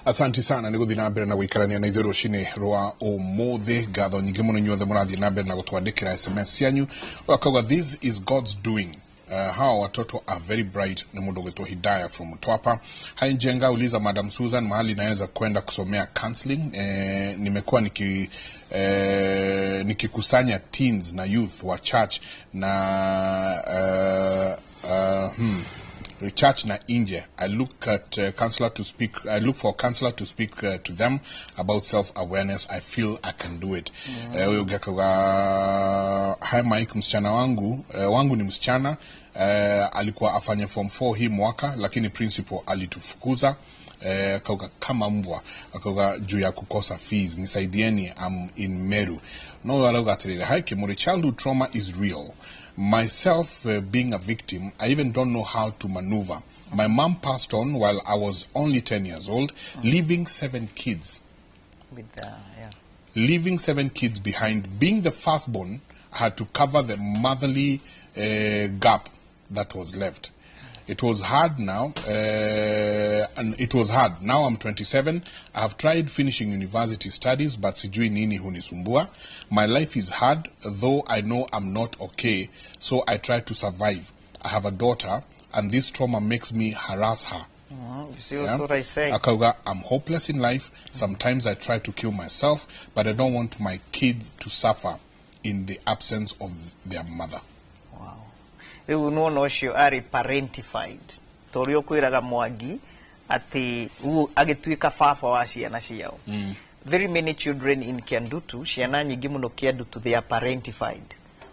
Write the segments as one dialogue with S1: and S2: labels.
S1: Asanti sana nĩ gũthiĩ na mbere na gũikarania na ithuĩ rũcinĩ rwa ũmũthĩ. Ngatho nyingĩ mũno inyuothe mũrathiĩ na mbere na gũtwandĩkĩra SMS cianyu. Akauga, "This is God's doing. Hawa watoto are very bright." Ni mũndũ ũgwĩtwo Hidaya from Mtwapa. "Hi Njenga, uliza Madam Susan mahali naweza kwenda kusomea counseling. Nimekuwa nikikusanya teens na youth wa church na church na nje. I look for a counselor to speak to them about self awareness. I feel I can do it." Huyo mm. Akauga, "Hi Mike, msichana wangu ni msichana, alikuwa afanye form 4 hii mwaka, lakini principal alitufukuza, akauga kama mbwa, akauga juu ya kukosa fees. Nisaidieni, I'm in Meru." No arauga atiriri, "Hi Kimuri, childhood trauma is real. Myself, being a victim, I even don't know how to maneuver. My mom passed on while I was only 10 years old, leaving seven kids
S2: with the, yeah.
S1: leaving seven kids behind. Being the firstborn, I had to cover the motherly gap that was left. It was hard now, and it was hard. Now I'm 27. I have tried finishing university studies, but sijui nini hunisumbua. My life is hard, though I know I'm not okay, so I try to survive. I have a daughter, and this trauma makes me harass her."
S2: You see what I say?
S1: Akauga, "I'm hopeless in life. Sometimes I try to kill myself, but I don't want my kids to suffer in the absence of their mother."
S2: Wow. Rĩu nĩwona ũcio arĩ parentified, ta ũrĩa ũkwĩraga Mwangi atĩ rĩu agĩtuĩka baba wa ciana ciao. Very many children in Kiandutu, ciana nyingĩ mũno Kiandutu, they are parentified.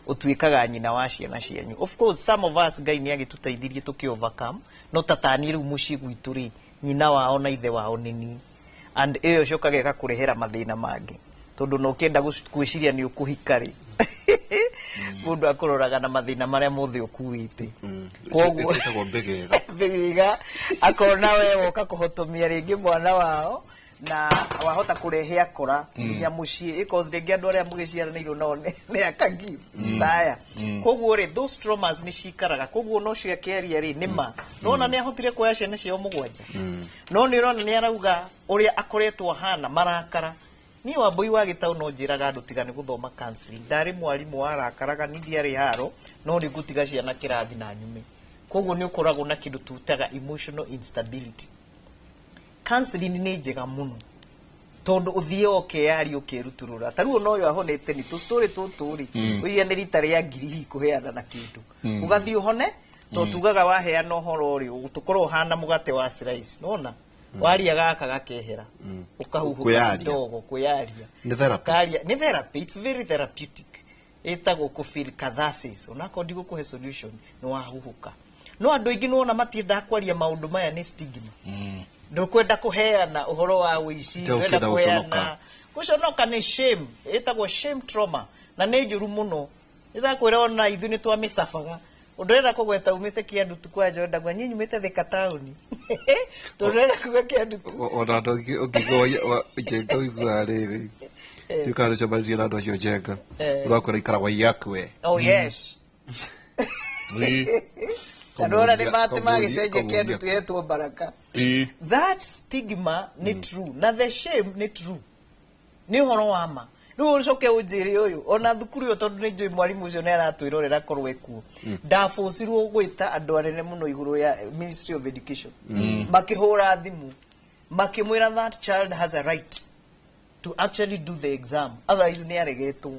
S2: Ũtuĩkaga nyina wa ciana cianyu. Of course, some of us, Ngai nĩ agĩtũteithirie tũkĩ overcome, no tatani rĩu mũciĩ gwitũ rĩ, nyina wao na ithe wao nĩ niĩ, and ĩyo ĩcokaga ĩgakũrehera mathĩna mangĩ, tondũ no ũkĩenda gwĩciria nĩ ũkũhika rĩ, mũndũ akũroraga na mathĩna marĩa mothe ũkuĩte. Koguo
S3: Ĩtagwo mbĩgĩga.
S2: Mbĩgĩga, akona we woka kũhotomia rĩngĩ mwana wao na wahota kũrehe akora nginya mũciĩ, because rĩngĩ andũ arĩa mũgĩciaranĩirwo nao nĩ akagi taya. Koguo rĩ, those traumas nĩ cikaraga. Koguo no cio akĩaria rĩ, nĩ ma nona nĩ ahotire kuoya ciana ciao mũgwanja, no nĩ ũrona nĩ arauga ũrĩa akoretwo ahana marakara. Niĩ Wambui wa Gĩtaũ no njĩraga andũ tiga nĩ gũthoma counseling. Ndarĩ mwarimũ warakaraga, ni ndiarĩ haro, no nĩ ngũtiga ciana kĩrathi na nyume. Koguo nĩ ũkoragwo na kĩndũ tutaga emotional instability. Counseling nĩ njega mũno tondũ ũthiĩ ũkeyaria, ũkerutũrũra. Ta rĩu ona ũyũ ahonete nĩ tũ-story tũtũ rĩ, ũiya nĩ rita rĩa ngiri hihi kũheana na kĩndũ, ũgathiĩ ũhone, to tugaga waheana ũhoro rĩ, tũkorwo ũhana mũgate wa slice, nona waria gaka gakehera, ũkahuhũka.
S3: Kwĩyaria.
S2: Kidogo kwĩyaria.
S3: Nĩ therapy.
S2: Karia nĩ therapy. It's very therapeutic, ĩtagwo kũ feel catharsis. Onakorwo ndigũkũhe solution, nĩ wahuhũka. No andũ aingĩ nĩwona matiendaga kwaria maũndũ maya, nĩ stigma. Ndũkwenda kũheana ũhoro wa ũici.
S3: Te
S2: ndũrenda
S3: ũkĩenda gũconoka.
S2: Kũheana gũconoka nĩ shame, ĩtagwo shame trauma, na nĩ njũru mũno. Ndĩrakwĩra ona ithuĩ nĩ twamĩcabaga. Ũndũrenda kũgweta umĩte Kĩandutu kwanja, ndagwa niĩ nyumĩte Thika taũni, tondũ kuga Kĩandutu.
S3: Ona andũ angĩ ũngĩigua Njenga ũiguaga rĩrĩ ndiũkaga nĩcemanirie na andũ acio Njenga, ũrakwĩra ikaragwo yakwe.
S2: Oh yes. Tondũ ona nĩ mate magĩcenjia Kĩandutu yetwo Baraka. That stigma nĩ true na the shame nĩ true, nĩ ũhoro wa ma. Rĩu ũcoke ũnjĩre ũyũ ona thukuru ĩyo, tondũ nĩ njũĩ mwarimũ ũcio nĩ aratwĩrorera korwo ekuo, ndabũcirwo gwĩta andũ anene mũno igũrũ ya Ministry of Education, makĩhũra thimũ makĩmwĩra that child has a right to actually do the exam, otherwise nĩ aregetwo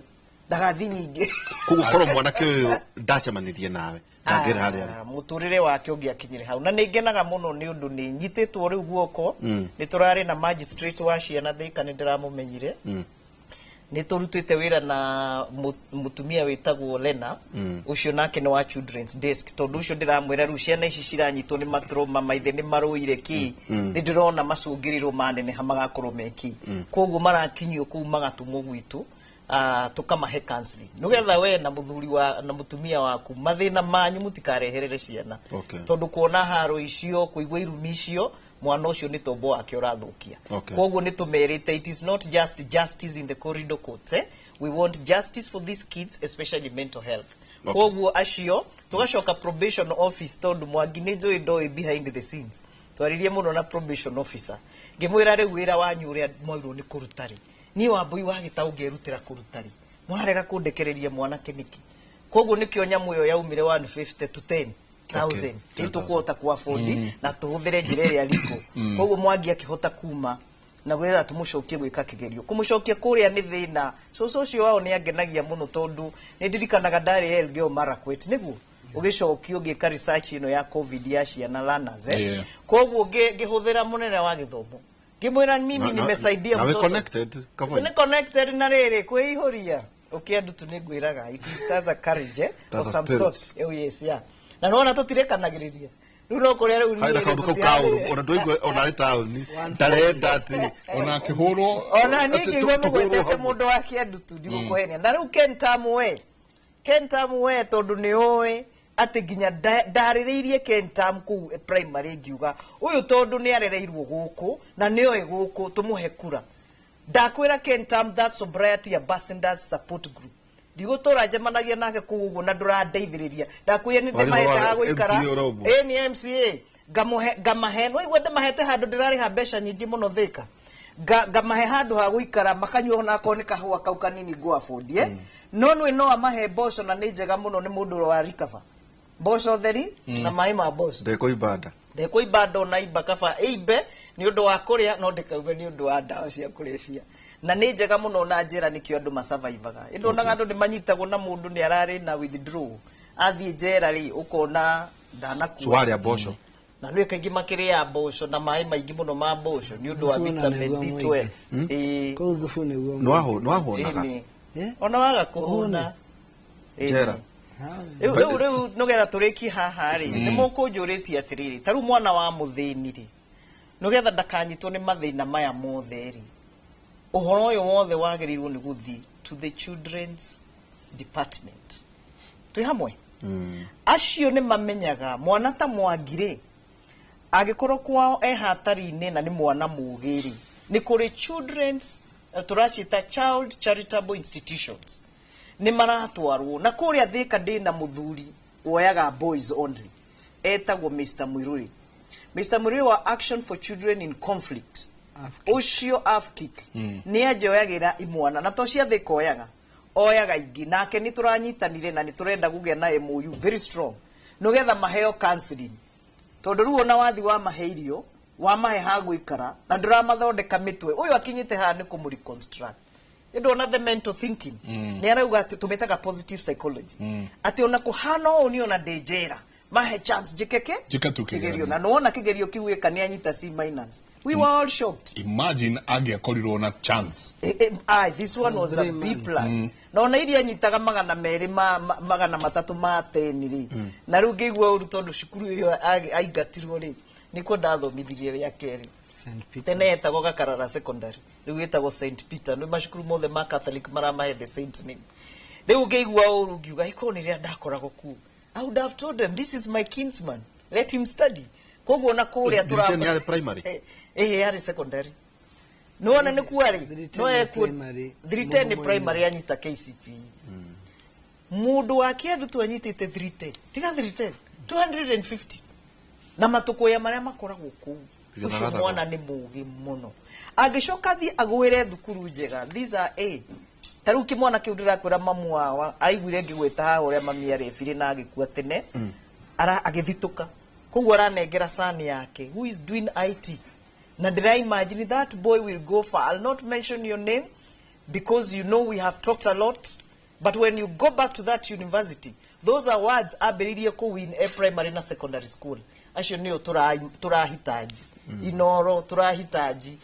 S2: ndagathi nyingĩ.
S3: Koguo korwo mwanake ũyũ ndacemanirie nawe, ndangĩrĩ harĩa arĩ.
S2: Ah, mũtũrĩre wake ũngĩakinyire hau. Na nĩ ngenaga mũno nĩ ũndũ nĩ nyitĩtwo rĩu guoko. Nĩ tũrarĩ na magistrate wa ciana Thika, nĩ ndĩramũmenyire. Nĩ tũrutĩte wĩra na mũtumia wĩtagwo Lena, ũcio nake nĩ wa children's desk, tondũ ũcio ndĩramwĩra rĩu ciana ici ciranyitwo nĩ matroma, maithe nĩ marũire kĩ, nĩ ndĩrona macũngĩrĩro maneneha magakorwo meki. Koguo marakinyio kũu magatũmwo gwitũ, tukamahe counseling nigetha we na muthuri wa na mutumia waku mathina manyu mutikareherere ciana. Tondu kuona haro icio, kuigua irumi icio, mwana ũcio nĩ tombo wake ũrathũkia. Koguo nĩ tũmerĩte it is not just justice in the corridor courts, eh? We want justice for these kids, especially mental health. Koguo acio tũgacoka probation office, tondũ Mwangi nĩ njũĩ ndoĩ behind the scenes. Twaririe mũno na probation officer, ngĩmwĩra rĩu wĩra wanyu ũrĩa mwairwo nĩ kũruta rĩ, niĩ Wambui wa Gĩtaũ ngerutĩra kũruta rĩ, mũrarega kũndekereria mwanake nĩkĩ? Koguo nĩkĩo nyamũ ĩyo yaumire 150 to 10,000.
S3: Okay,
S2: nĩ tũkũhota ku afford na tũhũthĩre njĩra ĩrĩa legal. Koguo Mwangi akĩhota kuma na gwetha tũmũcokie gwĩka kĩgerio. Kũmũcokia kũrĩa nĩ thĩna. Cũcũ ũcio wao nĩ angenagia mũno, tondũ nĩ ndirikanaga ndarĩ Elgeyo Marakwet nĩguo ũgĩcokio ngĩka research ĩno ya COVID ya ciana learners, eh?
S1: Yeah.
S2: Koguo ngĩhũthĩra mũnene wa gĩthomo, ngĩmwĩra mimi nimesaidia
S3: Na we
S2: mtoto.
S3: connected Kavoi.
S2: Nĩ connected na rĩrĩ kwĩihũria ũkĩandutu nĩ ngwĩraga it is as a courage, eh,
S3: That's
S2: of
S3: a
S2: some
S3: spirit.
S2: sort. Oh yes, yeah. Na nĩwona tũtirekanagĩrĩria rĩu no kũrĩa rĩu
S3: Hai na
S2: niĩ
S3: kaundu kau
S2: tũtiranĩria.
S3: kauru ona ndũigua ona arĩ taũni ndarenda atĩ
S1: ona akĩhũrwo.
S2: Ona niĩ
S3: Atĩ
S2: ngĩigua
S3: tũhũrwo
S2: mũgwetete
S3: hamwe.
S2: mũndũ wa kĩandutu ndigũkũhenia. Na rĩu Kentam, we Kentam, we tondũ nĩ ũĩ atĩ nginya ndarĩrĩirie Kentam kũu primary, ngiuga ũyũ tondũ nĩ arereirwo gũkũ na nĩ oĩ gũkũ, tũmũhe kura. Ndakwĩra Kentam, that sobriety ambassadors support group, ndigũtũra njemanagia nake kũu ũguo na ndũrandeithĩrĩria. Ndakwĩra nĩ
S3: Warĩ
S2: ndĩmahete
S3: wa
S2: ha gũikara.
S3: MCA ũraumwo.
S2: Ĩ nĩ MCA ngamuhe, ngamahe no igua ndĩmahete handũ ndĩrarĩha mbeca nyingĩ mũno Thĩka. Ngamahe handũ ha gũikara, makanyua ona akorwo nĩ kahũa kau kanini ngũ afford, eh? No nĩ no amahe mboco na nĩ njega mũno, nĩ mũndũ wa recover mboco theri na maĩ ma mboco.
S3: Ndekũimba nda.
S2: Ndekũimba nda, ona imba kaba ĩimbe nĩ ũndũ wa kũrĩa, no ndĩkaube nĩ ũndũ wa ndawa cia kũrebia, na nĩ njega mũno na njĩra nĩkĩo andũ masurvivaga. Ĩndĩ onaga andũ nĩ manyitagwo na mũndũ nĩ ararĩ na withdraw, athiĩ njera rĩ, ũkona ndanakua.
S3: So warĩa mboco.
S2: Na nĩ kaingĩ makĩrĩa mboco na maĩ maingĩ mũno ma mboco nĩ ũndũ wa
S4: Thubu na
S2: vitamin
S4: nĩguo
S2: B12. Ĩĩ.
S4: Kũu thubu nĩguo.
S3: Nĩwahũnaga.
S2: Ĩni.
S4: Eh?
S2: Ona waga kũhũna. Ĩni.
S3: Njera.
S2: Rĩu nĩgetha tũrĩkie haha rĩ, nĩ mũkũnjũrĩtie atĩrĩrĩ, ta rĩu mwana wa mũthĩni rĩ, nĩgetha ndakanyitwo nĩ mathĩna maya mothe rĩ, ũhoro ũyũ wothe wagĩrĩirwo nĩ gũthiĩ to the children's department. Twĩ hamwe? Acio nĩ mamenyaga mwana ta Mwangi rĩ, angĩkorwo kwao e hatari-inĩ na nĩ mwana mũgĩ rĩ, nĩ kũrĩ children's, tũraciĩta child charitable institutions, nĩ maratwarwo na kũrĩa Thĩka. Ndĩna mũthuri woyaga boys only, etagwo Mr. Mwiruri, Mr. Mwiruri wa Action for Children in Conflict.
S4: AFCIC.
S2: Ũcio AFCIC nĩ anjoyagĩra imwana, na to cia Thĩka, oyaga oyaga ingĩ nake. Nĩ tũranyitanire na nĩ tũrenda kũgĩa na MOU very strong nĩgetha maheo counseling, tondũ rĩu ona wathi wamahe irio, wamahe ha gũikara na ndũramathondeka mĩtwe, ũyũ akinyĩte haha nĩ kũmũ reconstruct. Ĩndĩ ona the mental thinking nĩ arauga atĩ tũmĩtaga positive psychology, atĩ ona kũhana ũũ nĩ ona ndĩ njera, mahe chance njĩkeke
S1: Njĩke tu kĩgeranio.
S2: Na nĩwona kĩgerio kĩu ĩka nĩ anyita C minus. We were all shocked.
S1: Imagine angĩakorirwo na chance.
S2: Aye, this one was a
S4: Three
S2: B
S4: months.
S2: plus. Na ona iria nyitaga 200 ma 300 ma 10 rĩ, na rĩu ngĩigua ũru tondũ cukuru ĩyo aingatirwo rĩ, nĩkuo ndathomithirie rĩa kerĩ.
S4: St. Peter's.
S2: Tene yetagwo Gakarara Secondary, rĩu ĩtagwo St Peter. Nĩ macukuru mothe ma Catholic maramahe the saint name. Rĩu ngĩigua ũru, ngiuga ĩkorwo nĩ rĩrĩa ndakoragwo kuo, I would have told them, "This is my kinsman, let him study." Koguo na kũrĩa
S3: 310 yarĩ primary?
S2: Eh, yarĩ secondary. Nĩwona nĩ kuo arĩ
S4: 310
S2: no
S4: nĩ
S2: ekuo
S4: primary.
S2: 310 nĩ
S4: Mũndũ
S2: primary anyita KCPE. Mũndũ wa kĩandu anyitĩte 310, tiga 310, 250 na matũkũya marĩa makoragwo kũu. Ũcio
S3: Gĩthagathago.
S2: mwana nĩ mũũgĩ mũno, angĩcoka thiĩ agwĩre thukuru njega. These are A. Ta rĩu kĩmwana kĩu ndĩrakwĩra, mamu wao aiguire ngĩgwĩta haha ũrĩa mami arebire na agĩkua tene, ara agĩthitũka. Koguo aranengera son yake who is doing IT, na ndĩra imagine that boy will go far. I'll not mention your name because you know we have talked a lot, but when you go back to that university, those are words ambĩrĩirie kũu in a primary na secondary school. Acio nĩo tũrahitaji Inoro, tũrahitaji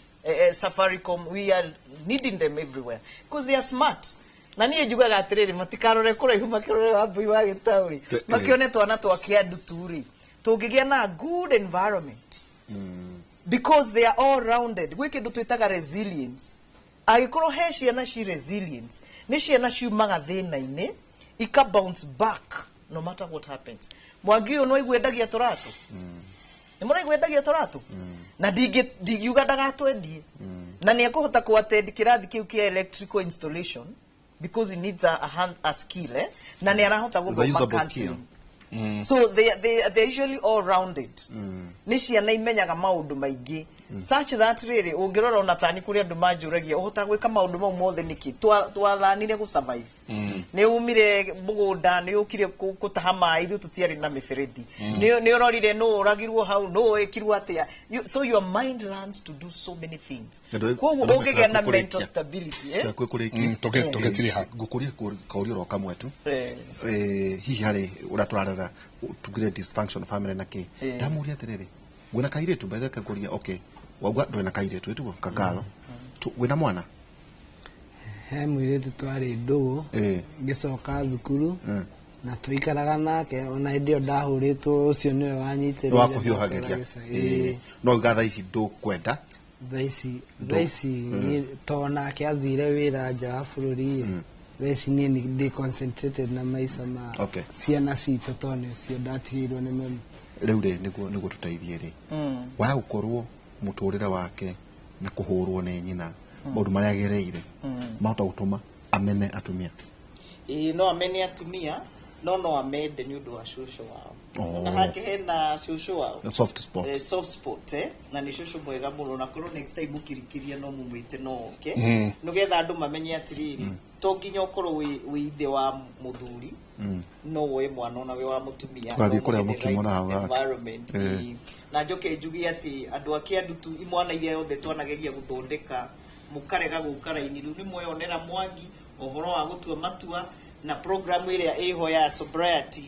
S2: Safaricom. We are needing them everywhere because they are smart. Na niĩ njugaga atĩrĩrĩ, matikarore kũraihu, makĩrore Wambui wa Gĩtaũri, makĩone twana twa kĩandutu rĩ, tũngĩgĩa na good environment, because they are all rounded. Gwĩ kĩndũ twĩtaga resilience. Angĩkorwo he ciana ci resilience, nĩ ciana ciumaga thĩna-inĩ ika bounce back no matter what happens. Mwangi ũyũ no aigue endagia tũratũ, nĩ mũraigua endagia tũratũ, na ndingiuga ndagatwendie, na nĩ ekũhota kũ-attend kĩrathi kĩu kĩa electrical installation because he needs a hand, a skill, eh? Na nĩ arahota
S3: It's a
S2: gũthoma
S3: usable skill.
S2: counseling. So they're usually all rounded. Nĩ ciana imenyaga maũndũ maingĩ such that rĩrĩ ũngĩrora ona tani kũrĩ andũ manjũragia ũhota gwĩka maũndũ mau mothe nĩkĩ. Twaranire gũ survive, nĩ umire mũgũnda, nĩ ũkire gũtaha maĩ, ithuĩ tũtiarĩ na mĩberethi, nĩ ũrorire nũ ũragirwo hau, nũ ĩkirwo atĩa. So your mind learns to do so many things. Koguo ũngĩgĩa na mental stability, eh?
S3: Kũrĩkia.
S1: Tũgĩtiriha.
S3: Ngũkũria kauria oro kamwe tu.
S2: Eh.
S3: Hihi harĩ ũrĩa tũrarera tugire dysfunction family na kĩ, ndamũria atĩrĩrĩ, wĩna kairĩtu bethe kangũria, okay, wauga ndũrĩ na kairĩtu ĩtugo kakalo, wĩna mwana?
S4: He mũirĩtu twarĩ ndũgũ, ngĩcoka thukuru na tũikaraga nake ona hĩndĩ ĩyo ndahũrĩtwo, ũcio nĩwe wanyitĩrĩire.
S3: Wakũhiũhagĩria.
S4: Ĩĩ.
S3: No uga thaa ici ndũkwenda?
S4: Thaa ici to nake athire wĩra nja wa bũrũri ĩ, thaa ici niĩ nĩ ndĩ concentrated na maica ma ciana citũ to nĩcio ndatigĩirwo nĩ mami.
S3: Rĩu rĩ, nĩguo tũteithie rĩ, waya gũkorwo mũtũrĩre wake na kũhũrwo nĩ nyina, maũndũ marĩa agereire mahota gũtũma amene atumia?
S2: Ĩĩ, no amene atumia, no amende nĩ ũndũ wa cũcũ wao.
S3: Oh.
S2: Na hake hena cũcũ wao.
S3: A soft spot.
S2: Soft spot, eh? Na nĩ cũcũ mwega mũno, na korwo next time mũkirikĩria no mũmwĩte no oke, nĩgetha andũ mamenye atĩrĩrĩ, to nginya ũkorwo wĩ ithe wa mũthuri, no woe mwana ona wĩ wa mũtumia.
S3: Tũgathiĩ
S2: No
S3: kũrĩa
S2: mũhe the
S3: mũkimo na
S2: right
S3: hau gake.
S2: environment. Ĩĩ. Na njoke njuge atĩ andũ a Kĩandutu, imwana iria yothe twanageria gũthondeka mũkarega gũka raini, rĩu nĩ mweyonera Mwangi ũhoro wa gũtua matua na program ĩrĩa ĩho ya sobriety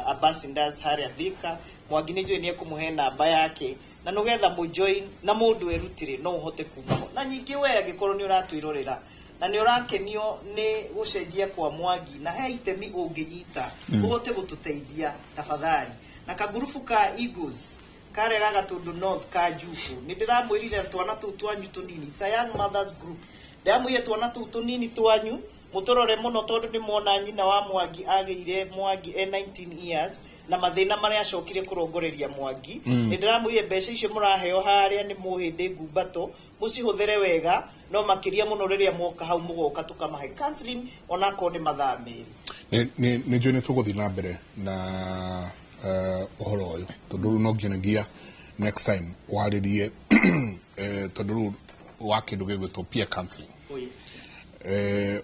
S2: ambassadors harĩa Thika. Mwangi nĩ njũĩ nĩ ekũmũhe namba yake na nĩgetha mũjoin na mũndũ erutĩre no ũhote kuma ho. Na nyingĩ we angĩkorwo nĩ ũratwĩrorera na nĩ ũrakenio nĩ gũcenjia kwa Mwangi na he itemi ũngĩnyita ũhote gũtũteithia, tafadhali, na kagurubu ka Eagles karĩa ga Gatũndũ North ka Juku, nĩ ndĩramwĩrire twana tũu twanyu tũnini, it's a young mothers group, ndĩramwĩrire twana tũu tũnini twanyu mũtũrore mũno tondũ nĩ mwona nyina wa Mwangi agĩire Mwangi e 19 years na mathĩna marĩa acokire kũrongoreria Mwangi. Nĩ ndĩramwĩrire mbeca icio mũraheo harĩa nĩ mũhĩndĩ ngumbato, mũcihũthĩre wega, no makĩria mũno rĩrĩa mwoka hau mũgoka tũkamahe counseling onakorwo nĩ mathaa 2.
S1: Nĩ njũĩ nĩ tũgũthiĩ na mbere na ũhoro ũyũ tondũ rĩu no nginyagia next time warĩrie, tondũ rĩu wa kĩndũ gĩgwĩtwo peer counseling,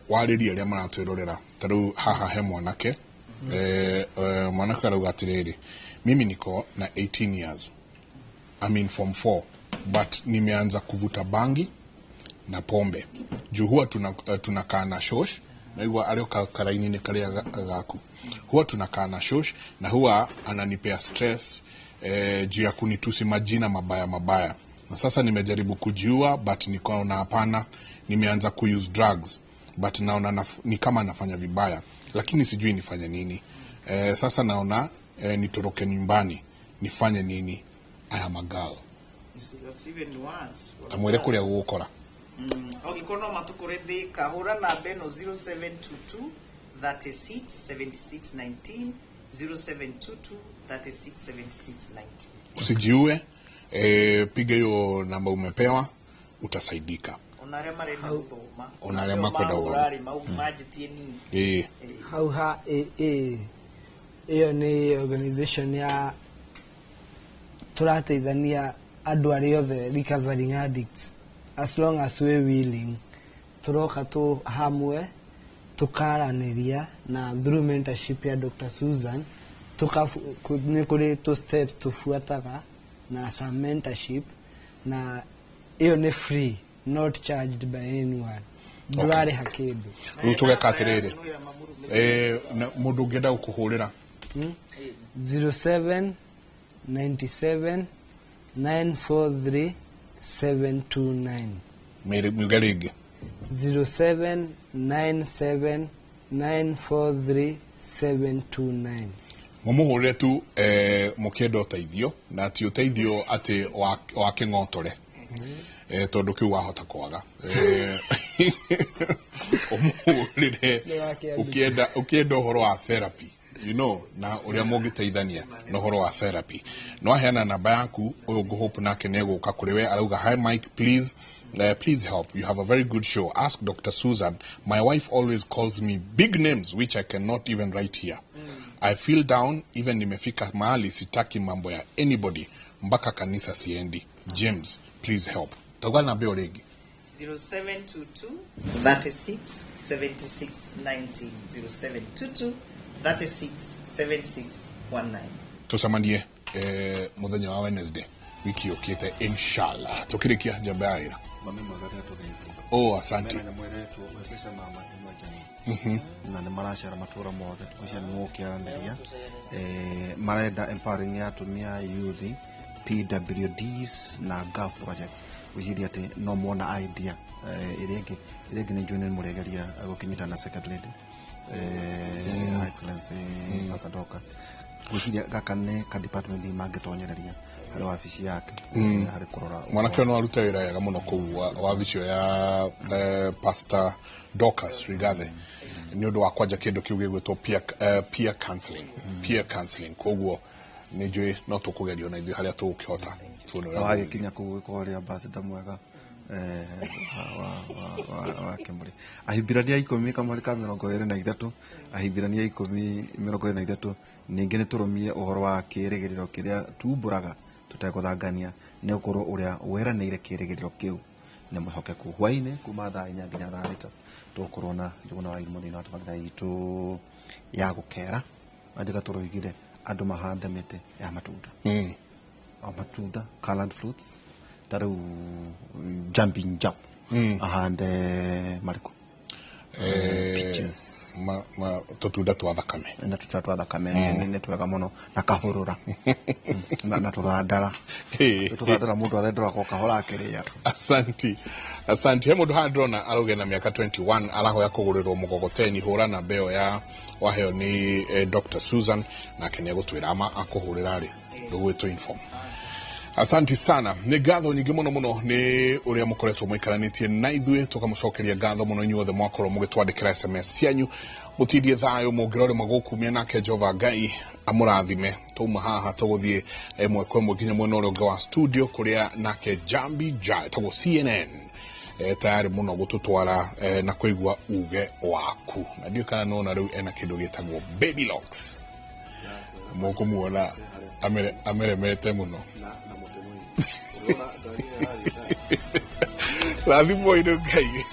S1: warĩrie arĩa maratwĩrorera. Ta rĩu haha he mwanake, mwanake arauga atĩrĩrĩ, "Mimi niko na 18 years, I'm in form 4, but nimeanza kuvuta bangi na pombe juu huwa tunakaa na shosh." Naigua arĩ o karaini-inĩ karĩa gaku, huwa tunakaa na shosh na huwa ananipea stress juu ya kunitusi majina mabaya mabaya, na sasa nimejaribu kujiua but nikaona hapana. Nimeanza kuuse drugs but naona ni kama nafanya vibaya, lakini sijui nifanye nini. Sasa naona nitoroke nyumbani. Nifanye nini? I am a girl."
S2: You see, that's even worse.
S1: Tamwĩre kũrĩa gũgũkora.
S2: Angĩkorwo no matũkore Thĩka, hũra namba ĩno 0722 36 76 19, 0722 36 76 19.
S1: Usijiue, piga hiyo namba umepewa, utasaidika.
S2: Ona arĩa marenda gũthoma.
S1: Ona arĩa makwenda gũthoma.
S2: Mahũra-rĩ, mau manjĩtie nini.
S4: Hau ha AA ĩyo nĩ organization ya tũrateithania andũ arĩa othe recovering addicts, as long as we willing, tũroka tũ hamwe tũkaranĩria na through mentorship ya Dr. Susan nĩ kũrĩ tũ steps tũbuataga na some mentorship, na ĩyo nĩ free, not charged by anyone, ndũrarĩha kĩndũ.
S1: Rĩu tũgeka atĩrĩrĩ, na mũndũ ũngĩenda gũkũhũrĩra?
S4: 07 97 943 729.
S1: Miuge rĩngĩ.
S4: 07 97 943 729.
S1: Mũmũhũrĩre tu, mũkĩenda ũteithio, na ti ũteithio atĩ wa kĩng'otore, tondũ kĩu wahota kwaga. Ũmũhũrĩre
S4: Nĩ wa kĩandĩko.
S1: ũkĩenda ũhoro wa therapy na ũrĩa mũngĩteithania na ũhoro wa therapy. No aheana namba yaku, ũyũ ngũhope nake nĩ egũka kũrĩ we. Arauga, "Hi Mike, please please help. You have a very good show. Ask Dr. Susan. My wife always calls me big names which I cannot even write here. I feel down even nimefika mahali sitaki mambo ya anybody, mpaka kanisa siendi. James, please help. Tauga namba ĩyo rĩngĩ.
S2: 0722 36 76 19. 0722 36 76 19.
S1: Tũcemanie mũthenya wa Wednesday wiki yũkĩte, inshallah. Tũkĩrĩkia njamba ya wĩra.
S3: Mami mwega tũgeithie.
S1: Oh, asante.
S3: Mena nyamũ ĩretwo Wezesha Mama Inua Jamii, na nĩ maracera matũra mothe ũcio nĩ mũgũkĩaranĩria. Marenda empowering ya atumia, youth, PWDs na GAF projects. Gwĩciria atĩ no mona idea ĩrĩa ĩngĩ nĩ njũĩ nĩ mũregeria gũkĩnyita na second lady, Excellency Pastor Dorcas. Gwĩciria gaka nĩ ka department mangĩtonyereria harĩ wabici yake, harĩ kũrora
S1: Mwanake ũyũ no arute wĩra wega mũno kũu wabici ĩyo ya Pastor Dorcas Rigathi nĩ ũndũ wa kwanja kĩndũ kĩu gĩgwĩtwo peer counseling, peer counseling. Koguo nĩ njũĩ no tũkũgerio na ithuĩ harĩa tũgũkĩhota tuone ũrĩa gũgũthiĩ.
S3: Wagĩkinya kũu gĩkorwo rĩ ambassador mwega wa Kĩmũrĩ. Ahibirania 10 kamũhari ka 23, Ahibirania 10:23: ningĩ nĩ tũrũmie ũhoro wa kĩĩrĩgĩrĩro kĩrĩa tumbũraga tũtegũthangania, nĩ gũkorwo ũrĩa weranĩire kĩĩrĩgĩrĩro kĩu nĩ mwĩhokeku. Hwaĩ-inĩ kuma thaa 4 nginya thaa 6 tũgũkorwo na Njũgũna wa Irimũ thĩinĩ wa tabarĩra itũ ya gũkera. Anjĩka tũroigire andũ mahande mĩtĩ ya matunda, o matunda, colored fruits, ta rĩu jumping jump ahande marĩkũ? Peaches.
S1: Tũtunda twa thakame.
S3: Na tũtunda twa thakame nĩ twega mũno, na kahũrũra, na tũthandara. Tũthandara mũndũ athendũraga o kahora akĩrĩa.
S1: Asanti, asanti. He mũndũ haha ndĩrona arauge na mĩaka 21 arahoya kũgũrĩrwo mũgogoteni. Hũra namba ĩyo ya waheo nĩ Dr Susan, nake nĩ egũtwĩra ama akũhũrĩra rĩ ndũgwĩtwo inform. Asanti sana, nĩ ngatho nyingĩ mũno mũno nĩ ũrĩa mũkoretwo mũikaranĩtie na ithuĩ. Tũkamũcokeria ngatho mũno inyuothe mwakorwo mũgĩtwandĩkĩra SMS cianyu. Mũtindie thayũ mũngĩrorema gũkumia, nake Jehova Ngai amũrathime. Twauma haha tũgũthiĩ ĩmwe kwa ĩmwe nginya mwena ũrĩa ũngĩ wa studio kũrĩa nake Jambi Ja etagwo CNN tayari mũno gũtũtwara na kũigua uge waku, na ndiũ kana nona rĩu ena kĩndũ gĩtagwo baby locks. Mũkũmuona ameremete mũno. Rathimwo-inĩ Ngai.